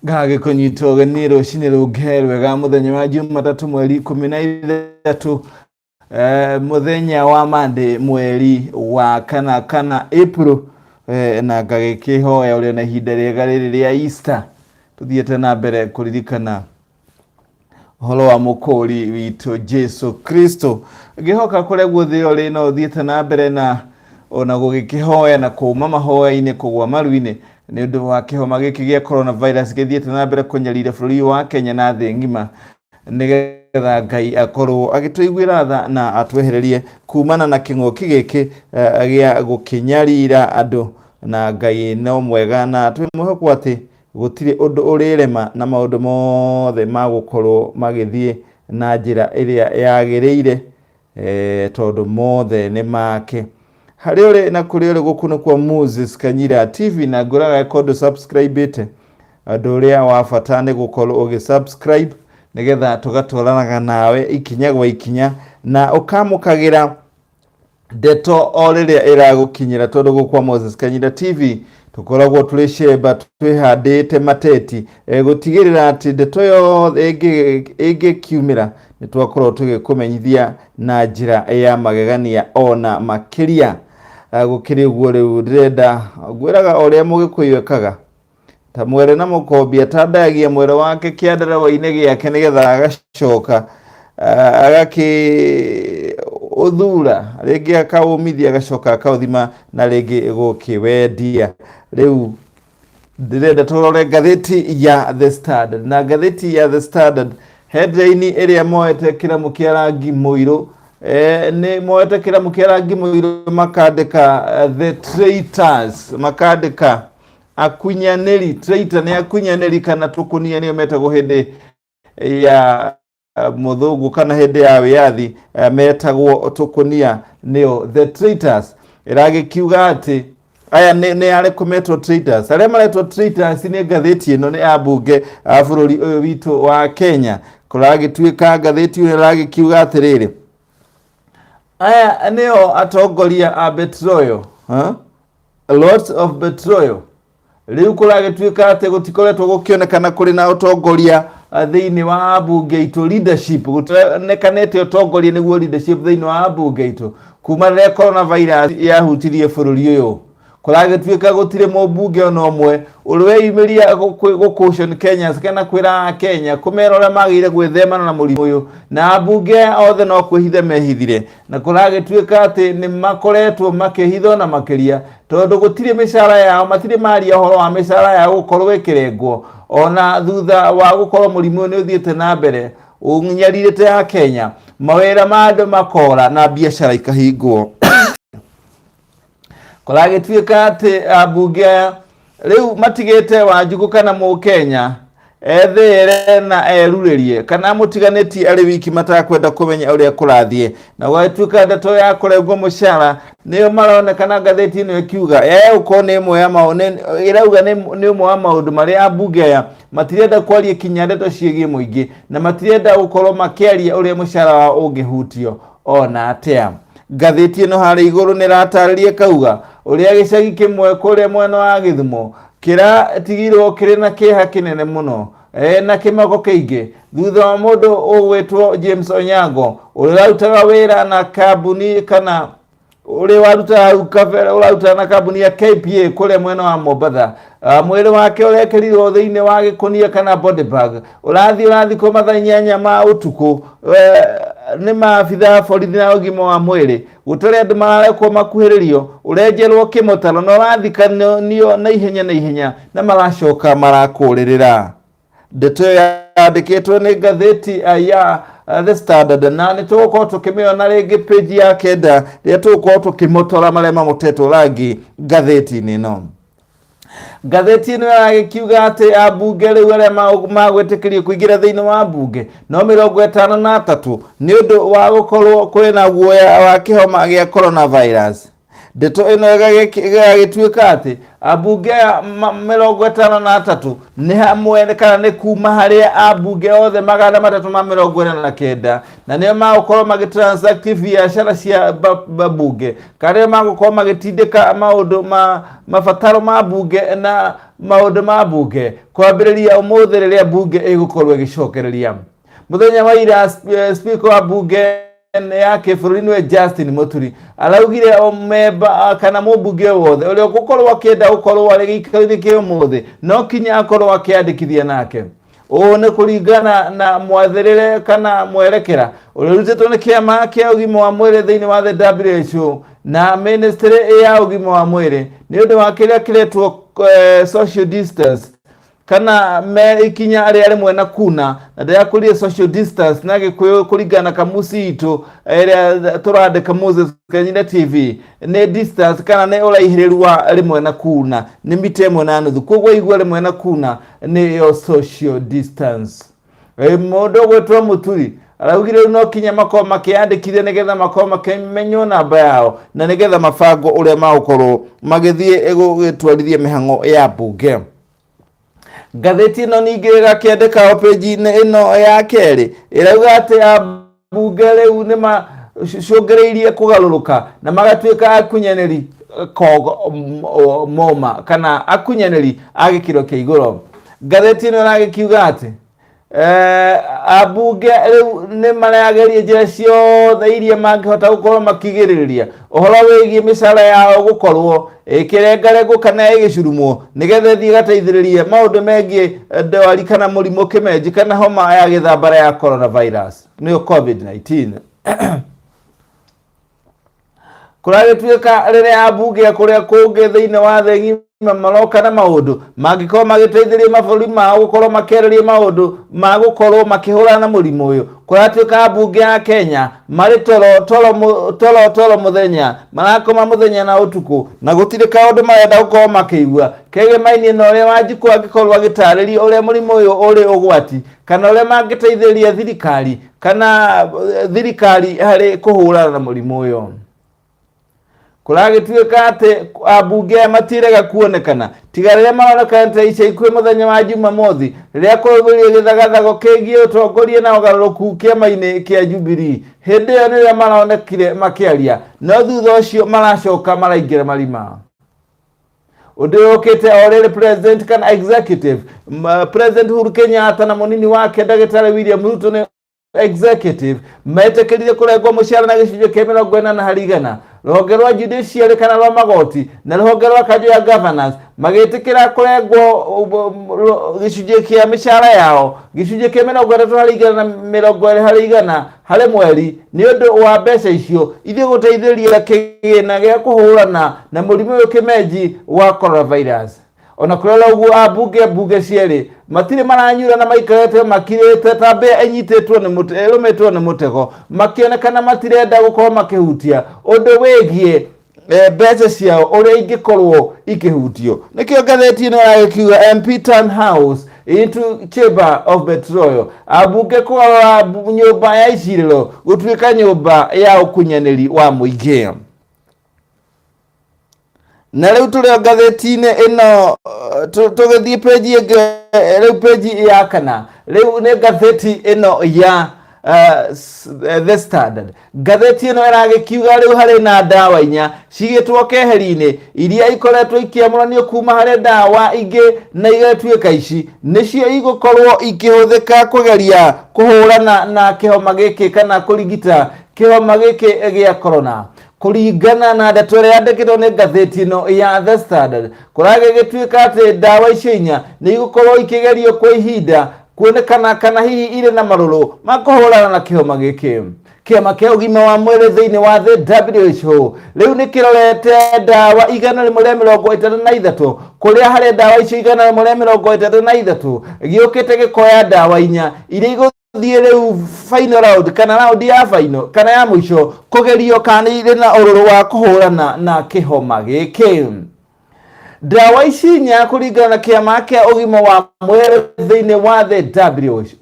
Ngagĩkũnyita ũgeni rũcinĩ rũngĩ rwega mũthenya wa Jumatatũ mweri 13, mũthenya wa Monday mweri wa kana April, na ngagĩkĩhoya ũrĩ na ihinda rĩega rĩrĩ rĩa Easter tũthiĩte na mbere kũririkana ũhoro wa mũkũri witũ Jesu Kristo. Ngĩhoka kũrĩa guothe ũrĩ no ũthiĩte na mbere na ona gũgĩkĩhoya na kũma mahoya-inĩ kũgwa maru-inĩ nĩ ũndũ wa kĩhoma gĩkĩ gĩa coronavirus gĩthiĩte na mbere kũnyarira bũrũri ũyũ wa Kenya na thĩ ng'ima, nĩgetha Ngai akorwo agĩtũiguĩra tha na atwehererie kumana na kĩng'ũki gĩkĩ gĩa gũkĩnyarira andũ. Na Ngai no mwega na twĩ mwĩhoku atĩ gũtirĩ ũndũ ũrĩrema na maũndũ mothe magũkorwo magĩthiĩ na njĩra ĩrĩa yagĩrĩire, tondũ mothe nĩ make. Harĩa ũrĩ na kũrĩa ũrĩ, gũkũ nĩ kwa Moses Kanyira TV, na ngũraga ko ndũ subscribe-ĩte. Ũndũ ũrĩa wa bata nĩ gũkorwo ũgĩ subscribe nĩgetha tũgatwaranaga nawe ikinya gwa ikinya na ũkamũkagĩra ndeto o rĩrĩa ĩragũkinyĩra, tondũ gũkũ kwa Moses Kanyira TV tũkoragwo tũrĩ cemba twĩhandĩte mateti, gũtigĩrĩra atĩ ndeto yothe ĩngĩkiumĩra nĩ twakorwo tũgĩkũmenyithia na njĩra ya magegania ona makĩria. Gũkĩrĩ ũguo, rĩu ndĩrenda ngwĩraga o ũrĩa Mũgĩkũyũ ekaga ta mwere na mũkombi, atandayagia mwere wake kĩandarũa-inĩ gĩake nĩgetha agacoka agakĩ ũthura rĩngĩ, akaũmithia, agacoka akaũthima na rĩngĩ gũkĩwendia. Rĩu ndĩrenda tũrore ngathĩti ya The Standard, na ngathĩti ya The Standard headline ĩrĩa moete kĩramu kĩa rangi mũirũ, nĩ moete kĩramu kĩa rangi mũirũ makandĩka "The Traitors", makandĩka akunyanĩri. Traitor nĩ akunyanĩri kana tũkũnia, nĩo metagwo hĩndĩ ya mũthũngũ kana hĩndĩ ya wĩyathi, metagwo tũkũnia, nĩo The Traitors. Ĩragĩkiuga atĩ aya nĩ arĩkũ metwo traitors? Arĩa maretwo traitors nĩ ngathĩti ĩno nĩ ambunge a bũrũri ũyũ witũ wa Kenya. Kũragĩtuĩka ngathĩti ĩno ĩragĩkiuga atĩrĩrĩ, aya nĩo atongoria a betrayal, huh? Lots of betrayal. Rĩu kũragĩtuĩka atĩ gũtikoretwo gũkĩonekana kũrĩ na ũtongoria thĩinĩ wa ambunge aitũ, leadership, gũtionekanĩte ũtongoria nĩguo leadership thĩinĩ wa ambunge aitũ kuma rĩrĩa coronavirus yahutirie bũrũri ũyũ. Kũragĩtuĩka gũtirĩ mũmbunge ona ũmwe ũrĩ weyumĩria gũ caution Kenyans kana kwĩra Akenya kũmera ũrĩa magĩrĩire gwĩthemana na mũrimũ ũyũ, na ambunge aya othe no kwĩhitha mehithire, na kũragĩtuĩka atĩ nĩ makoretwo makĩhithwo na makĩria tondũ gũtirĩ mĩcara yao, matirĩ maria ũhoro wa mĩcara yao gũkorwo ĩkĩrengwo ona thutha wa gũkorwo mũrimũ ũyũ nĩ ũthiĩte na mbere ũnyarirĩte Akenya, mawĩra ma andũ makora na biacara ikahingwo. Kũragĩtuĩka atĩ ambunge aya rĩu matigĩte Wanjikũ kana Mũkenya ethĩre na erurĩrie kana mũtiganĩtie arĩ wiki, matakwenda kũmenya ũrĩa kũrathiĩ, na gũgagĩtuĩka ndeto ya kũrengwo mũcara nĩyo maronekana ngathĩti ĩno ĩkiuga egũkorwo nĩ ĩmwe ya maũ ĩrauga nĩ ũmwe wa maũndũ marĩa ambunge aya matirenda kwaria kinya ndeto ciĩgiĩ mũingĩ, na matirenda gũkorwo makĩaria ũrĩa mũcara wao ũngĩhutio ona atĩa. Ngathĩti ĩno harĩa igũrũ nĩ ĩratarĩria kauga ũrĩa gĩcagi kĩmwe kũrĩa mwena wa Gĩthumo kĩratigirwo kĩrĩ na kĩeha kĩnene mũno, na kĩmako kĩingĩ thutha wa mũndũ ũgwĩtwo James Onyango, ũrĩa ũrarutaga wĩra na kambuni kana ũrĩa warutaga hau kabere, ũrarutaga na kambuni ya KPA kũrĩa mwena wa Mombatha. Mwĩrĩ wake ũrekĩrirwo thĩinĩ wa gĩkũnia kana body bag, ũrathiĩ ũrathikwo mathaa 8 ma ũtukũ, nĩ maabitha a borithi na ũgima wa mwĩrĩ. Gũtarĩ andũ mararekwo makuhĩrĩrio, ũrenjerwo kĩmũtaro na ũrathikanio na ihenya na ihenya na maracoka marakũrĩrĩra. Ndeto ĩyo yandĩkĩtwo nĩ ngathĩti ya The Standard, na nĩ tũgũkorwo tũkĩmĩona rĩngĩ page ya 9 rĩrĩa tũgũkorwo tũkĩmotora marĩa mamotetwo rangi ngathĩti-inĩ ĩno. Ngathĩti ĩno ĩragĩkiuga atĩ ambunge rĩu arĩa magwĩtĩkĩrio kũingĩra thĩinĩ wa mbunge no 53 nĩ ũndũ wa gũkorwo kwĩna guoya wa kĩhoma gĩa coronavirus. Ndeto ĩno ĩgagĩtuĩka atĩ ambunge aya 53 nĩ hamwe kana nĩ kuma harĩ ambunge othe 349, na nĩo magũkorwo magĩtransact biacara cia mbunge, kana nĩo magũkorwo magĩtindĩka maũndũ ma mabataro ma mbunge na maũndũ ma mbunge kwambĩrĩria ũmũthĩ rĩrĩa mbunge ĩgũkorwo ĩgĩcokereria. Mũthenya wa ira, speaker wa mbunge ya kĩbũrũri nĩwe Justin Muturi araugire o memba kana mũmbunge wothe ũrĩa ũgũkorwo akĩenda gũkorwo arĩ gĩikaro-inĩ kĩa ũmũthĩ no kinya akorwo akĩandĩkithia nake. Ũũ nĩ kũringana na mwathĩrĩre kana mwerekera ũrĩa ũrutĩtwo nĩ kĩama kĩa ũgima wa mwĩrĩ thĩinĩ wa the WHO na ministry ya ũgima wa mwĩrĩ nĩ ũndũ wa kĩrĩa kĩretwo social distance, kana me ikinya rĩa rĩmwe na kuna, na ndĩrakũria social distance na Gĩkũyũ kũringana na kamusi itũ ĩrĩa tũrandĩka Moses Kanyina TV nĩ distance kana nĩ ũraihĩrĩru wa rĩmwe na kuna, nĩ mita 1.5. Koguo igua rĩmwe na kuna nĩyo social distance. Mũndũ ũgwĩtwo Mũturi araugire rĩu no kinya makorwo makĩandĩkithia nĩgetha makorwo makĩmenywo namba yao na nĩgetha mabango ũrĩa magũkorwo magĩthiĩ gũgĩtwarithia mĩhang'o ya mbunge. Ngathĩti ĩno ningĩ ĩgakĩandĩka o page-inĩ ĩno ya kerĩ, ĩrauga atĩ ambunge rĩu nĩ macũngĩrĩirie kũgarũrũka na magatuĩka akunyanĩri moma kana akunyanĩri a gĩkĩro kĩa igũrũ. Ngathĩti ĩno ĩragĩkiuga atĩ ambunge rĩu nĩ marageria njĩra ciothe iria mangĩhota gũkorwo makĩgirĩrĩria ũhoro wĩgiĩ mĩcara yao gũkorwo ĩkĩrengarengwo kana ĩgĩcurumwo nĩgetha ĩthiĩ ĩgateithĩrĩrie maũndũ megiĩ ndwari kana mũrimũ kĩmenji kana homa ya gĩthambara ya coronavirus, nĩyo COVID-19. Kũragĩtuĩka rĩrĩa ambunge a kũrĩa kũngĩ thĩinĩ wa thĩ ng'ima maroka na maũndũ mangĩkorwo magĩteithĩrĩria mabũrũri mao gũkorwo makĩarĩria maũndũ ma gũkorwo makĩhũrana na mũrimũ ũyũ, kũratuĩka ambunge a Kenya marĩ toro toro toro toro mũthenya, marakoma mũthenya na ũtukũ, na gũtirĩ kaũndũ marenda gũkorwo makĩigua kegemainie na ũrĩa Wanjikũ angĩkorwo agĩtarĩria ũrĩa mũrimũ ũyũ ũrĩ ũgwati kana ũrĩa mangĩteithĩrĩria thirikari kana thirikari harĩ kũhũrana na mũrimũ ũyũ. Kũragĩtuĩka atĩ ambunge aya matirega kuonekana tiga rĩrĩa maronekana ta ica ikuhĩ mũthenya wa Jumamothi rĩrĩa kũrũmĩrĩire gĩthagathago kĩgiĩ ũtongoria na ũgarũrũku kĩama-inĩ kĩa Jubilee. Hĩndĩ ĩyo nĩrĩo maronekire makĩaria, no thutha ũcio maracoka maraingĩra marima. Ũndũ ũyũ ũkĩte o rĩrĩ president kana executive President Uhuru Kenyatta na mũnini wake ndagĩtarĩ William Ruto nĩ executive metĩkĩrire kũrengwo mũcara na gĩcunjĩ kĩa 80%. Rũhonge rwa judiciary kana rwa magoti na rũhonge rwa kanjũ ya governors magĩtĩkĩra kũrengwo gĩcunjĩ kĩa mĩcara yao gĩcunjĩ kĩa 30% na 20% harĩ mweri nĩ ũndũ wa mbeca icio ithiĩ gũteithĩrĩria kĩgĩna gĩa kũhũrana na mũrimũ ũyũ kĩmenji wa coronavirus. Ona kũrĩ ũguo, ambunge mbunge cierĩ matirĩ maranyura na maikarĩte makirĩte ta mbĩa ĩnyitĩtwo nĩ mũte ĩrũmĩtwo nĩ mũtego, makĩonekana matirenda gũkorwo makĩhutia ũndũ wĩgiĩ mbeca ciao ũrĩa ingĩkorwo ikĩhutio. Nĩkĩo ngathĩti ĩno ĩragĩkiuga "MP turn house into chamber of betrayal", ambunge kũgarũra nyũmba ya icirĩro gũtuĩka nyũmba ya ũkunyanĩri wa mũingĩ. Na rĩu tũrĩ o ngathĩti-inĩ ĩno, tũgĩthiĩ page ĩngĩ, rĩu page ya kana, rĩu nĩ ngathĩti ĩno ya The Standard. Ngathĩti ĩno ĩragĩkiuga rĩu harĩ na ndawa inya cigĩtwo keheri-inĩ iria ikoretwo ikĩamũranio kuma harĩ ndawa ingĩ na igatuĩka ici nĩcio igũkorwo ikĩhũthĩka kũgeria kũhũrana na kĩhoma gĩkĩ kana kũrigita kĩhoma gĩkĩ gĩa corona. Kũringana na ndeto ĩrĩa yandĩkĩtwo nĩ ngathĩti ĩno ya The Standard, kũragĩgĩtuĩka atĩ ndawa icio inya nĩ igũkorwo ikĩgerio kwa ihinda kuonekana kana hihi irĩ na marũrũ ma kũhũrana na kĩhoma gĩkĩ. Kĩama kĩa ũgima wa mwĩrĩ thĩinĩ wa thĩ WHO rĩu nĩ kĩrorete ndawa 163, kũrĩa harĩ ndawa icio 163 gĩũkĩte gĩkoya ndawa inya iria igũthiĩ rĩu final round kana round ya final kana ya mũico kũgerio kana irĩ na ũrũrũ wa kũhũrana na kĩhoma gĩkĩ. Ndawa ici inya kũringana na kĩama kĩa ũgima wa mwĩrĩ thĩinĩ wa thĩ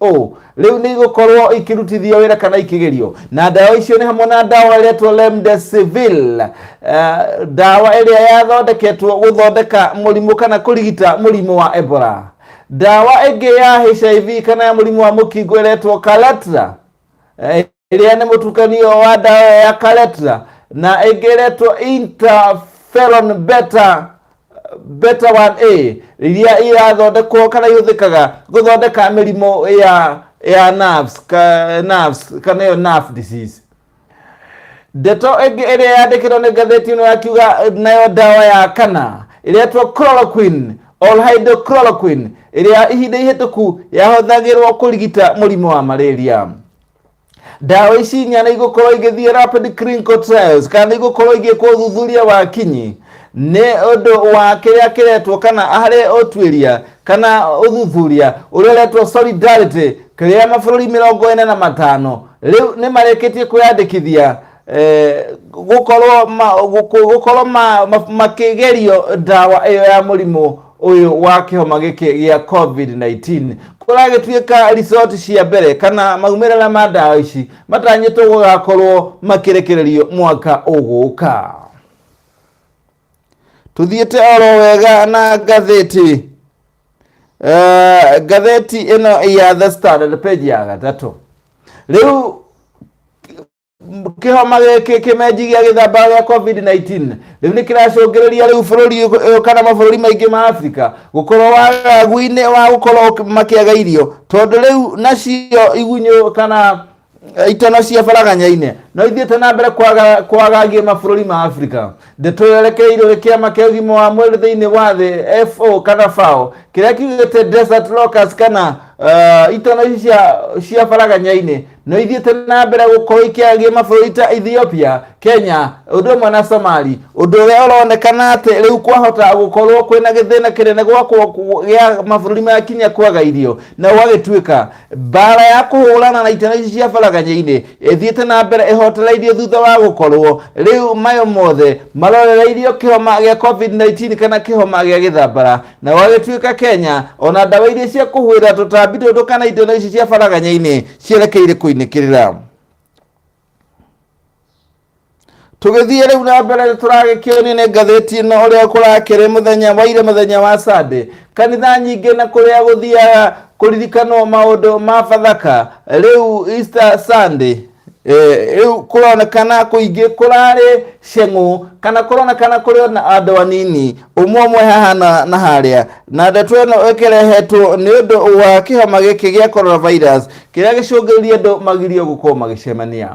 WHO rĩu nĩ igũkorwo ikĩrutithio wĩra kana ikĩgerio, na ndawa icio nĩ hamwe na ndawa ĩretwo Remdesivir, ndawa ĩrĩa yathondeketwo gũthondeka mũrimũ kana kũrigita mũrimũ wa Ebola, ndawa ĩngĩ ya HIV kana ya mũrimũ wa mũkingo ĩretwo Kaletra, ĩrĩa nĩ mũtukanio wa ndawa ya Kaletra, na ĩngĩ ĩretwo Interferon beta 1A iria irathondekwo kana ihũthĩkaga gũthondeka mĩrimũ ya nerves, nerves kana ĩyo nerve disease. Ndeto ĩngĩ ĩrĩa yandĩkĩtwo nĩ ngathĩti ĩno yakiuga nayo ndawa ya kana ĩretwo chloroquine or hydrochloroquine, ĩrĩa ihinda ihĩtũku yahũthagĩrwo kũrigita mũrimũ wa malaria. Ndawa ici inya nĩ igũkorwo igĩthiĩ rapid clinical trials kana nĩ igũkorwo igĩkwo ũthuthuria wa kinyi nĩ ũndũ wa kĩrĩa kĩretwo kana harĩ ũtuĩria kana ũthuthuria ũrĩa ũretwo Solidarity, kĩrĩa mabũrũri 45 rĩu nĩ marĩkĩtie kwĩyandĩkithia gũkorwo makĩgerio ndawa ĩyo ya mũrimũ ũyũ wa kĩhoma gĩkĩ gĩa COVID-19. Kũragĩtuĩka result cia mbere kana maumĩrĩra ma ndawa ici matanyĩtwo gũgakorwo makĩrekererio mwaka ũgũka. Tuthiĩte oro wega na ngathĩti ngathĩti ĩno ya The Standard, page ya 3. Rĩu kĩhoma gĩkĩ kĩmenji gĩa gĩthambara gĩa COVID-19 rĩu nĩ kĩracũngĩrĩria rĩu bũrũri ũyũ kana mabũrũri maingĩ ma Afrika gũkorwo wagagu-inĩ wa gũkorwo makĩaga irio, tondũ rĩu nacio igunyũ kana itono cia baraganya-inĩ no ithiĩte na mbere kwagagia mabũrũri ma Afrika. Ndeto yerekeirwo nĩ kĩama kĩa ũgima wa mwĩrĩ thĩinĩ wa thĩ FO kana FAO, kĩrĩa kiugĩte desert locust kana itono ici cia baraganya-inĩ no ithiĩte na mbere gũkorwo ikĩagia mabũrũri ta Ethiopia, Kenya, ũndũ ũmwe na Somali, ũndũ ũrĩa ũronekana atĩ rĩu kwahota gũkorwo kwĩna gĩthĩna kĩnene gwakwo gĩa mabũrũri maya kinya kwaga irio, na gũgagĩtuĩka mbara ya kũhũrana na itono ici cia baraganya-inĩ ĩthiĩte na mbere ĩhotereirio thutha wa gũkorwo rĩu mayo mothe marorereirio kĩhoma gĩa COVID-19 kana kĩhoma gĩa gĩthambara, na gwagĩtuĩka Kenya ona ndawa iria cia kũhuhĩra tũtambi tũtũ kana itono ici cia baraganya-inĩ cierekeire kũinĩkĩrĩra. Tũgĩthiĩ rĩu na mbere tũragĩkĩonio nĩ ngathĩti ĩno ũrĩa kũrakĩrĩ mũthenya wa ira, mũthenya wa Sunday, kanitha nyingĩ na kũrĩa gũthiaga kũririkanwo maũndũ ma Bathaka rĩu Easter Sunday, rĩu kũronekana kũingĩ kũrarĩ ceng'ũ kana kũronekana kũrĩ na andũ anini ũmwe ũmwe haha na harĩa, na ndeto ĩno ĩkĩrehetwo nĩ ũndũ wa kĩhoma gĩkĩ gĩa coronavirus kĩrĩa gĩcũngĩrĩirie andũ magirio gũkorwo magĩcemania.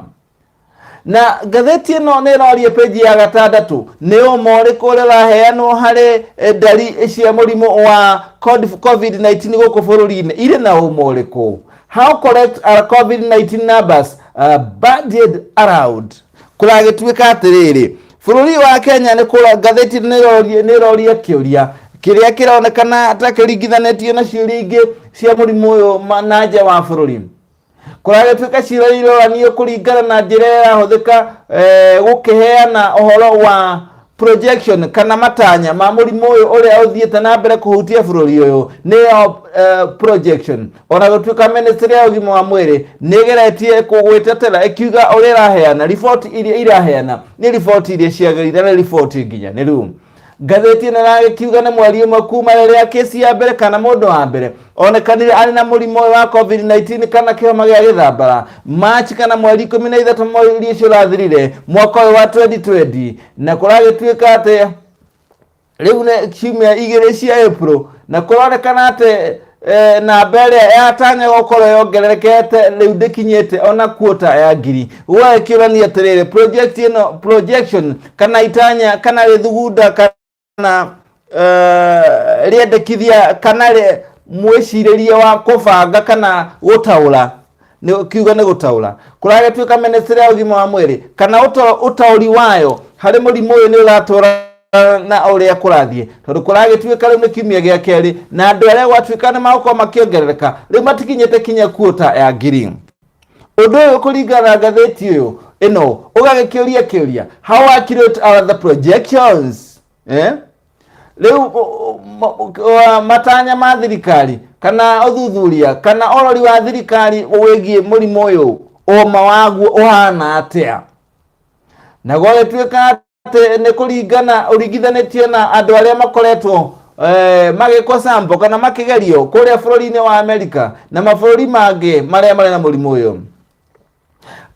Na ngathĩti ĩno nĩ ĩroria page ya 6 nĩ ũma ũrĩkũ ũrĩa ũraheanwo harĩ ndari cia mũrimũ wa COVID-19 gũkũ bũrũri-inĩ, irĩ na ũma ũrĩkũ? How correct are COVID-19 numbers bandied around? Kũragĩtuĩka atĩrĩrĩ, bũrũri wa Kenya nĩ kũra ngathĩti nĩ ĩroria kĩũria kĩrĩa kĩronekana ta kĩringithanĩtio na ciũria ingĩ cia mũrimũ ũyũ na nja wa bũrũri. Kũragĩtuĩka ciũria iroranio kũringana na njĩra ĩrĩa ĩrahũthĩka gũkĩheana ũhoro wa projection kana matanya ma mũrimũ ũyũ ũrĩa ũthiĩte na mbere kũhutia bũrũri ũyũ, nĩyo projection. Ona gũtuĩka ministry ya ũgima wa mwĩrĩ nĩ ĩgeretie gwĩtetera ĩkiuga ũrĩa ĩraheana riboti iria iraheana nĩ riboti iria ciagĩrĩire na riboti nginyanĩru. Ngathĩti ĩno ĩragĩkiuga nĩ mweri ũmwe kuma rĩrĩa kesi ya mbere kana mũndũ wa mbere onekanire arĩ na mũrimũ ũyũ wa COVID-19 kana kĩhoma gĩa gĩthambara March kana mweri 13 mweri ũcio ũrathirire mwaka ũyũ wa 2020, na kũragĩtuĩka atĩ rĩu nĩ ciumia 2 cia April, na kũronekana atĩ namba ĩrĩa yatanya gũkorwo yongererekete rĩu ndĩkinyĩte ona kuota ya 1000. Gũgakĩũrania atĩrĩrĩ, project ĩno projection kana itanya kana rĩthugunda kana rĩendekithia kana mwĩcirĩrie wa kũbanga kana gũtaũra, nĩ kiuga nĩ gũtaũra, kũragĩtuĩka ministry ya ũgima wa mwĩrĩ kana ũtaũri wayo harĩ mũrimũ ũyũ nĩ ũratwara na ũrĩa kũrathiĩ, tondũ kũragĩtuĩka rĩu nĩ kiumia gĩa kerĩ na andũ arĩa gwatuĩka nĩ magũkorwo makĩongerereka rĩu matikinyĩte kinya kuota ya 1000. Ũndũ ũyũ kũringana na ngathĩti ũyũ ĩno ũgagĩkĩũria kĩũria, how accurate are the projections? Rĩu matanya ma thirikari kana ũthuthuria kana ũrori wa thirikari wĩgiĩ mũrimũ ũyũ, ũma waguo ũhana atĩa? Na gwagĩtuĩka atĩ nĩ kũringana ũringithanĩtio na andũ arĩa makoretwo magĩkwo sample kana makĩgerio kũrĩa bũrũri-inĩ wa Amerika na mabũrũri mangĩ marĩa marĩ na mũrimũ ũyũ.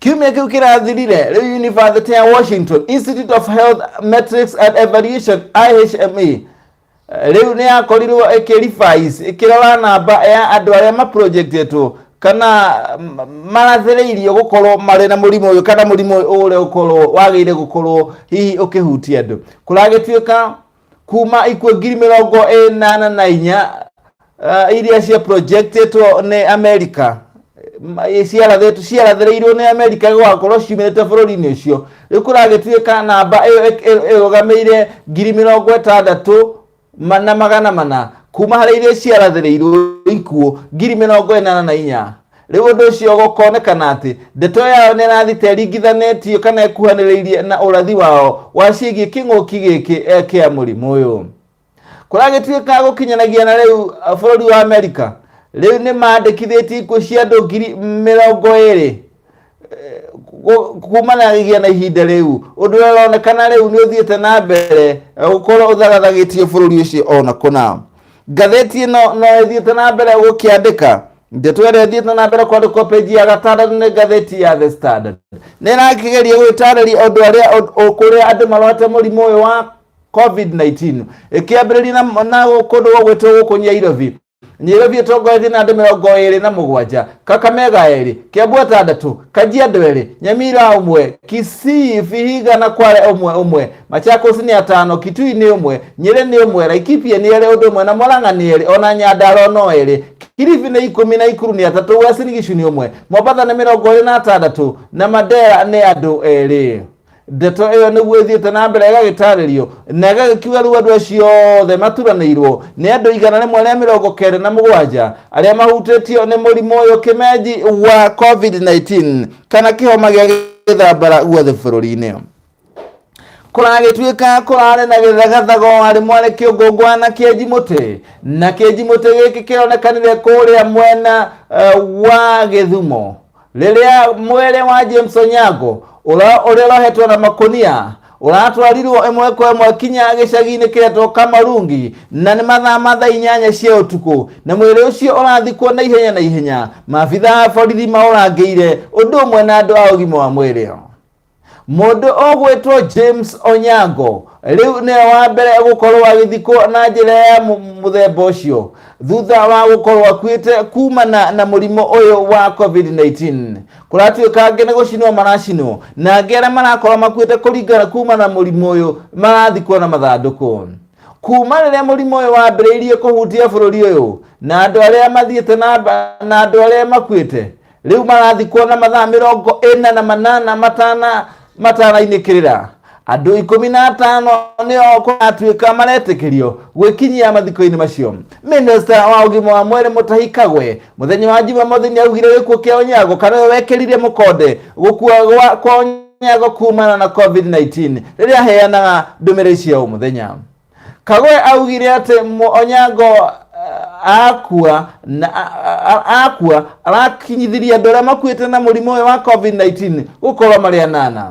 Kiumia kĩu kĩrathirire, rĩu University ya Washington Institute of Health Metrics and Evaluation, IHME, rĩu nĩ yakorirwo ĩkĩ-revise, ĩkĩrora namba ya andũ arĩa maprojectetwo kana marathĩrĩirio gũkorwo marĩ na mũrimũ ũyũ, kana mũrimũ ũyũ ũrĩa ũkorwo wagĩrĩire gũkorwo hihi ũkĩhutia andũ. Kũragĩtuĩka kuma ikuũ 84,000 iria cia projectetwo nĩ Amerika, ciarathĩrĩirwo nĩ Amerika gũgakorwo ciumĩrĩte bũrũri-inĩ ũcio, rĩu kũragĩtuĩka namba ĩyo ĩrũgamĩire 60,400 kuma harĩ iria ciarathĩrĩirwo ikuũ 84,000. Rĩu ũndũ ũcio gũkonekana atĩ ndeto yao nĩ ĩrathiĩ ĩringithanĩtio kana ĩkuhanĩrĩirie na ũrathi wao wa ciĩgiĩ kĩng'ũki gĩkĩ kĩa mũrimũ ũyũ. Kũragĩtuĩka gũkinyanagia na rĩu bũrũri wa Amerika rĩu nĩ mandĩkithĩtie ikuũ cia andũ 20,000 kumanagia na ihinda rĩu, ũndũ ũrĩa ũronekana rĩu nĩ ũthiĩte na mbere gũkorwo ũthagathagĩtio bũrũri ũcio ona kũna. Ngathĩti ĩno no ĩthiĩte na mbere gũkĩandĩka ndeto ĩrĩa ĩthiĩte na mbere kwandĩkwo page ya gatandatũ nĩ ngathĩti ya The Standard. Nĩ ĩrakĩgeria gwĩtarĩria ũndũ arĩa kũrĩa andũ marwate mũrimũ ũyũ wa COVID-19, ĩkĩambĩrĩria na kũndũ gũgwĩtwo gũkũ Nyairobi. Nyairobi ĩtongoretie na andũ 27, Kakamega 2, Kiambu 6, Kajiado 2, Nyamira 1, Kisii, Vihiga na Kwale 1 1, Machakos nĩ 5, Kitui nĩ 1, Nyeri nĩ 1, Laikipia nĩ 2 ũndũ ũmwe na Murang'a nĩ 2, ona Nyandarua no 2, Kilifi nĩ 10 na Ikuru nĩ 3, Uasin Gishu nĩ 1, Mombatha nĩ 26 na Mandera nĩ andũ 2. Ndeto ĩyo nĩguo ĩthiĩte na mbere ĩgagĩtarĩrio na ĩgagĩkiuga rĩu andũ acio othe maturanĩirwo nĩ andũ 197 arĩa mahutĩtio nĩ mũrimũ ũyũ kĩmenji wa COVID-19 kana kĩhoma gĩa gĩthambara guothe bũrũri-inĩ. Kũragĩtuĩka kũrarĩ na gĩthagathago harĩ mwarĩ kĩũngũngũa na kĩenji mũtĩ, na kĩenji mũtĩ gĩkĩ kĩronekanire kũrĩa mwena wa Gĩthumo rĩrĩa mwĩrĩ wa James Onyango ũrĩa ũrohetwo na makũnia ũratwarirwo ĩmwe kwa ĩmwe kinya gĩcagi-inĩ kĩretwo Kamarungi, na nĩ mathaa ma thaa 8 cia ũtukũ, na mwĩrĩ ũcio ũrathikwo na ihenya na ihenya. Maabitha a borithi maũrangĩire ũndũ ũmwe na andũ a ũgima wa mwĩrĩ. Mũndũ ũgwĩtwo James Onyango rĩu nĩwe wa mbere gũkorwo agĩthikwo na njĩra ya mũthemba ũcio thutha wa gũkorwo akuĩte kumana na mũrimũ ũyũ wa COVID-19. Kũratuĩka angĩ nĩ gũcinwo maracinwo, na angĩ arĩa marakorwo makuĩte kũringana kuma na mũrimũ ũyũ marathikwo na mathandũkũ. Kuma rĩrĩa mũrimũ ũyũ wambĩrĩirie kũhutia bũrũri ũyũ, na andũ arĩa mathiĩte na andũ arĩa makuĩte rĩu marathikwo na mathaa 48 matanainĩkĩrĩra. Andũ 15 nĩo kũratuĩka maretĩkĩrio gwĩkinyia mathiko-inĩ macio. Minista wa ũgima wa mwĩrĩ Mutahi Kagwe mũthenya wa Jumamothi nĩ augire gĩkuũ kĩa Onyango kana we wekĩrire mũkonde gũkua kwa Onyango kumana na COVID-19 rĩrĩa aheanaga ndũmĩrĩri cia o mũthenya. Kagwe augire atĩ Onyango akua arakinyithirie andũ arĩa makuĩte na mũrimũ ũyũ wa COVID-19 gũkorwo marĩ 8.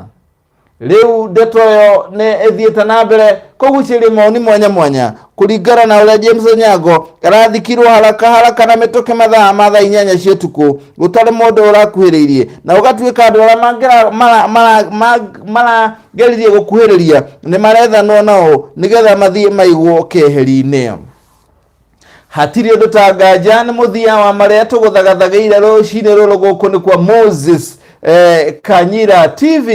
Rĩu ndeto ĩyo nĩ ĩthiĩte na mbere kũgucĩrĩria maoni mwanya mwanya kũringana na ũrĩa James Onyango arathikirwo haraka haraka na mĩtũkĩ mathaa ma thaa 8 cia ũtukũ gũtarĩ mũndũ ũrakuhĩrĩirie, na ũgatuĩka andũ arĩa marageririe gũkuhĩrĩria nĩ marethanwo nao nĩgetha mathiĩ maigwo keheri-inĩ. Hatirĩ ũndũ ta nganja nĩ mũthia wa marĩa tũgũthagathagĩire rũcinĩ rũrũ gũkũ nĩ kwa Moses Kanyira TV.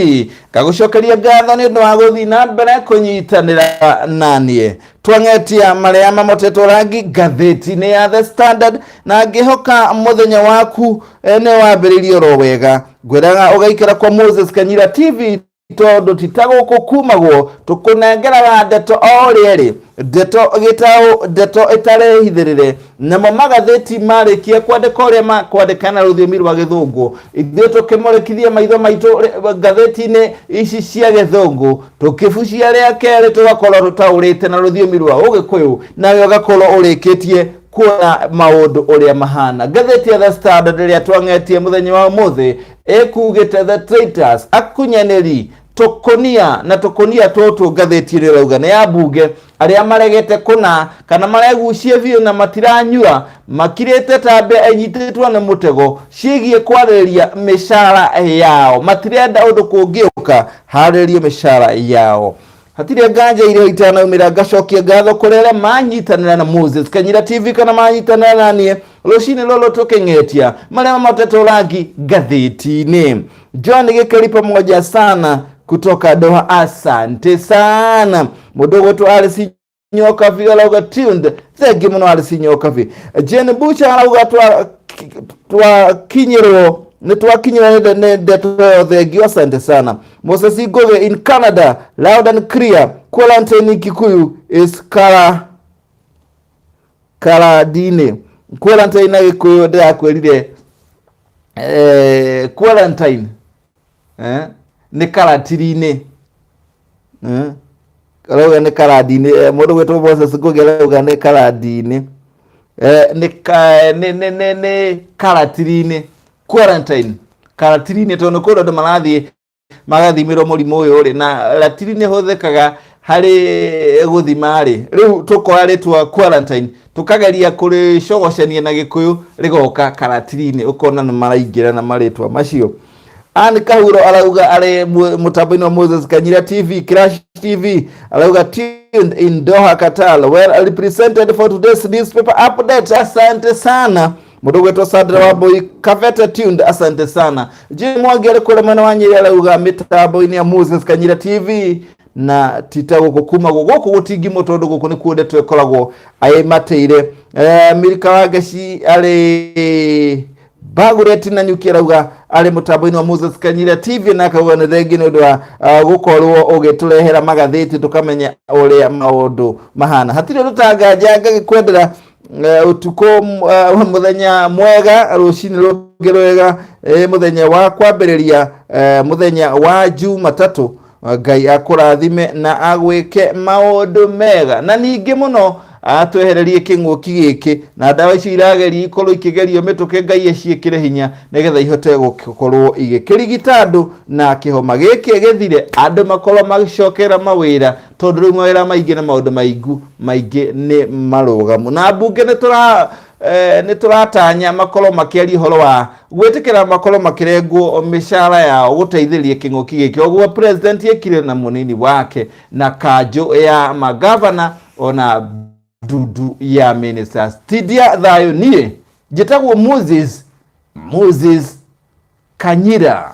Ngagũcokeria ngatho nĩ ũndũ wa gũthiĩ na mbere kũnyitanĩra naniĩ. Twang'etia marĩa mamotetwo rangi ngathĩti-inĩ ya The Standard, na ngĩhoka mũthenya waku nĩ wambĩrĩirie oro wega. Ngwĩraga ũgaikara kwa Moses Kanyira TV. Tondũ ti ta gũkũ kumagwo, tũkũnengeraga ndeto o ũrĩa ĩrĩ, ndeto gĩtaũ, ndeto ĩtarĩ hithĩrĩre. Namo magathĩti marĩkia kwandĩka ũrĩa makwandĩka na rũthiomi rwa Gĩthũngũ, ithuĩ tũkĩmũrĩkithia maitho maitũ ngathĩti-inĩ ici cia Gĩthũngũ, tũkĩbucia rĩa kerĩ tũgakorwo tũtaũrĩte na rũthiomi rwa Ũgĩkũyũ, nawe ũgakorwo ũrĩkĩtie kuona maũndũ ũrĩa mahana. Ngathĩti ya The Standard ĩrĩa twang'etie mũthenya wa ũmũthĩ ĩkugĩte The Traitors, akunyanĩri, tũkũnia na tũkũnia tũtũ. Ngathĩti ĩno ĩrauga nĩ ya mbunge arĩa maregete kũna kana maregucia biũ na matiranyua, makirĩte ta mbĩa ĩnyitĩtwo nĩ mũtego ciĩgiĩ kwarĩrĩria mĩcara yao. Matirenda ũndũ kũngĩũka harĩrĩrio mĩcara yao. Hatirĩ nganja irio itanaumĩra, ngacokia ngatho kũrĩ arĩa manyitanĩra na Moses Kanyira TV kana manyitanĩra na niĩ rũcinĩ rũrũ tũkĩng'etia marĩa mamotetwo rangi ngathĩti-inĩ. John Gĩkeri, pamoja sana kutoka Doha, asante sana. Mũndũ ũgwĩtwo Alice Nyokabi arauga tuned, thengi mũno Alice Nyokabi. Jane Bucha arauga twakinyĩrwo nĩ twakinyĩrwo nĩ ndeto ĩyo, thengio, asante sana. Moses Ngugi in Canada, loud and clear, quarantine in Kikuyu is kara karadini. Quarantine na Gĩkũyũ ndĩrakwĩrire, quarantine nĩ karatiri-inĩ, arauga nĩ karandi-inĩ. Mũndũ gwĩtwo Moses Ngugi arauga nĩ karandi-inĩ, nĩ ka- nĩ nĩ nĩ nĩ karatiri-inĩ, quarantine karatiri-inĩ, tondũ nĩ kũndũ andũ marathiĩ magathimĩrwo mũrimũ ũyũ rĩ, na ratiri nĩ hũthĩkaga harĩ gũthima rĩ. Rĩu tũkoya rĩtwa quarantine tũkageria kũrĩcogocania na Gĩkũyũ, rĩgoka karatiri-inĩ, ũkona nĩ maraingĩra na marĩtwa macio. Ann Kahuro arauga arĩ mũtambo-inĩ wa Moses Kanyira TV, Crash TV, arauga tuned in Doha, Qatar, well represented for today's newspaper update, asante sana. Mũndũ gwĩtwo Sandra Wambui Kavete, tuned, asante sana. Jim Mwangi arĩ kũrĩa mwena wa Nyĩrĩ arauga mĩtambo-inĩ ya Moses Kanyira TV na tita gũkũ kuma gũkũ gũtingimwo tondũ gũkũ nĩkuo ndeto ĩkoragwo ĩmatĩire. Mirika wa Ngeci arĩ Bagureti na Nyuki arauga arĩ mũtambo-inĩ wa Moses Kanyira TV na akauga nĩ thengi nĩ ũndũ wa gũkorwo ũgĩtũrehera magathĩti tũkamenya ũrĩa maũndũ mahana. Hatirĩ ũndũ tanganja, ngagĩkwendera ũtukũ, mũthenya mwega, rũcinĩ rũngĩ rwega, mũthenya wa kwambĩrĩria mũthenya wa Jumatatũ. Ngai akũrathime na agwĩke maũndũ mega na ningĩ mũno atwehererie kĩng'ũki gĩkĩ, na ndawa icio irageria ikorwo ikĩgerio mĩtũkĩ, Ngai aciĩkĩre hinya nĩgetha ihote gũkorwo igĩkĩrigita andũ na kĩhoma gĩkĩ gĩthire, andũ makorwo magĩcokera mawĩra, tondũ rĩu mawĩra maingĩ na maũndũ maingu maingĩ nĩ marũgamu. Na mbunge nĩ tũra nĩ tũratanya makorwo makĩaria ũhoro wa gwĩtĩkĩra makorwo makĩrengwo mĩcara yao gũteithĩrĩria kĩng'ũki gĩkĩ, ũguo president ekire na mũnini wake na kanjũ ya magavana ona ndundu ya ministers. Tindia thayũ, niĩ njĩtagwo Moses Kanyira.